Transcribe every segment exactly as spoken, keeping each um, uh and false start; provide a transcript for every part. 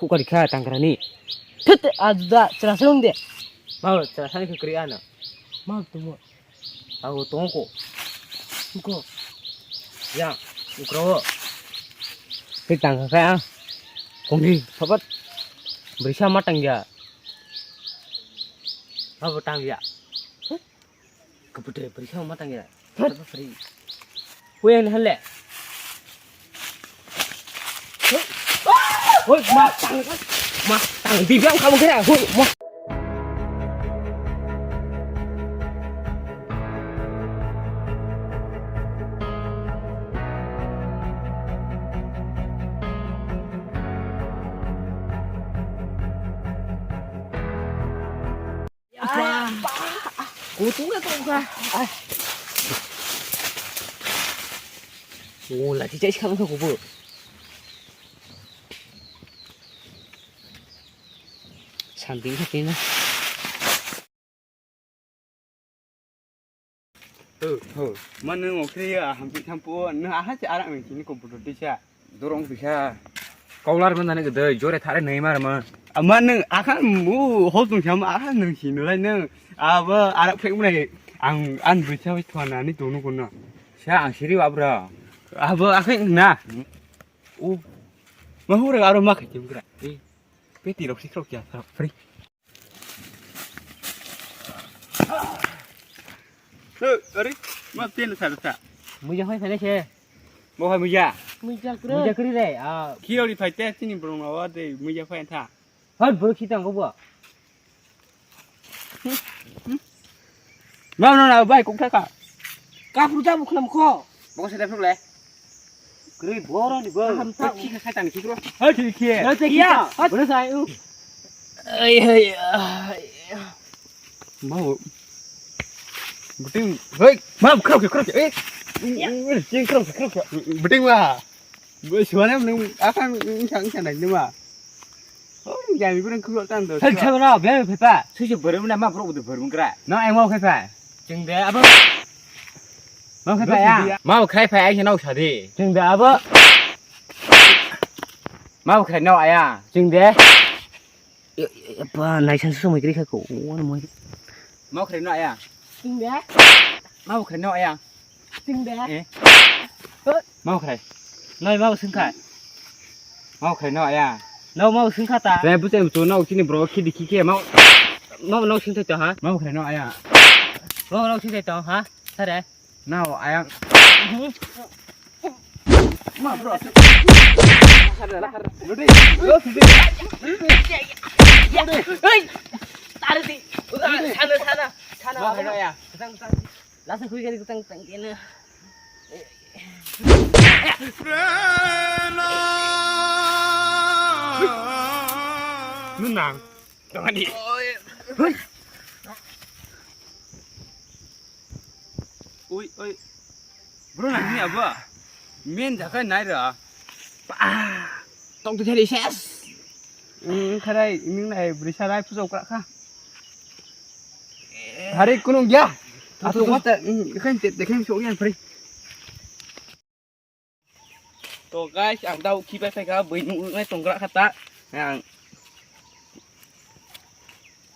Kori kha tangkrani. Thut, ajuda, chwla sung de. Mau, chwla sani khe kwrwi ano. Mau tumo. Ago tongko. Ko. Ya, ukro. Khe tangkha kha. Kongni, sabat. Brisa ma tangya. Abo tangya. Kebetulan beri sama matang ya. Hah? Apa beri? Kue yang hale. Hoi, matang, matang. Di biang kamu kira, hoi, ma. Kutung ka tong ka. Oh, lagi cai sekarang ka kubu. Samping ka tina. Ho, ho. Mano ngokri ya, hampik hampu. Nang aha si arak nang sini komputer tisa. Dorong bisa. Kaular mana ni gede, jore thare nei mar ma. Ama nang akan mu hol tung sama akan nang sini lai nang. Abo arak pek mana ang an bisa wis tuan ani tunu kuna. Sa ang siri abra. Abo akan na. U. Mahura aro makai jemgra. Eh. Peti rok si krok ya, free. Hey, ari, ma tiyan sa sa. Muja hoi phai se. Mo hoi muja. Muja kuro. Muja kuri re. Ah. Kiyo ri phai te chini brong awa de muja phai tha. Hoi bro khitang ko bo. No, no, no, bai kok thaka. Kapru jabu khlam kho. Bo se depru le. Kri boro ni bo. Aham ta. Ki kha tang ki bro. Hai ki ki. No te ki. Bro sai u. Ai hai. Mau. Buting. Hei, mau khau ke khau ke. Eh. Jing khau ke khau ke. Buting wa. Bo suana nung akan insa insa nai nima. Oh, jami kurang khulok tang do. Hei, sabra, be pepa. Susu baru na ma bro udah baru mengkra. No, ai mau pepa. Jeng de apa? Mau pepa ya. Mau kai pa ai nau sadi. Jeng de apa? Mau kai nau aya. Jeng de. Apa nai san sumai kri kha ko. Wan moi. Mau kai nau aya. Jeng de. Mau kai nau aya. Jeng de. Eh. Mau khrai. Noi mau singkha. Mau khrai no aya. No mau singkha ta. Re buchai buchu no chini bro khidi khikhe mau. Mau no singthai to ha. Mau khrai no aya. Mau no singthai to ha. Sare. No aya. Ma bro. Ei. Tare di. Sana sana sana. Mau khrai no aya. Tang tang. Lasa khui kari tang tang kena. Nunang. Tongani. Ui, ui. Bro, nang ni abo. Men jakai nai ra. Tong tu thari ses. Kharai ning nai brisa rai pujo kra kha. Hari kunung ya. Atu tu ta khan te te khan so yan pri. To guys, ang dau khipai phaikha, bui nungnai tongkra khata. Ang.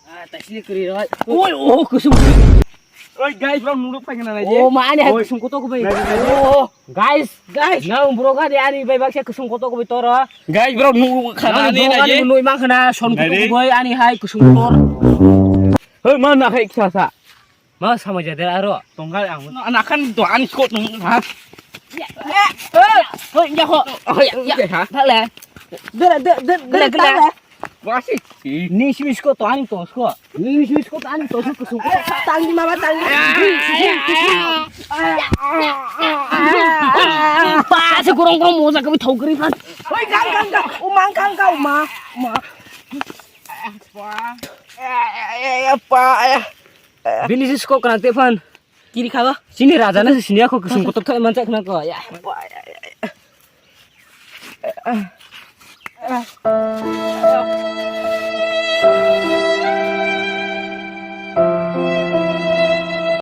Ah, taisini kri roi. Oi, oh, kusum. Oi guys, bro nungluk phaikha na. Oh, ma ani hai kusum koto ko bai. Oh, guys, guys. Nang bro ga de ani bai baksa kusum koto ko bai toro. Guys, bro nungluk khana ni na je. Nui mang khana son koto ko bai ani hai kusum kotor. Hei, ma na khai ksa sa. Ma sama jadi aro. Tonggal ang. Na kan do ani ko tong ha. Hoi ya ho. Hoi ya ha. Thale. Dere de de de thale. Wasi. Ni simi sko to ani to sko. Ni simi sko to ani to sko. Tangi mama tangi. Pa se kurang kurang mo sa kami thau kri pan. Hoi gang gang gang. Umang gang gang uma. Uma. Pa. Ya pa ya. Bini si sko kana te phan. Kiri khawa. Sini raja na sini aku kusum kotor thai manchak na ko ya.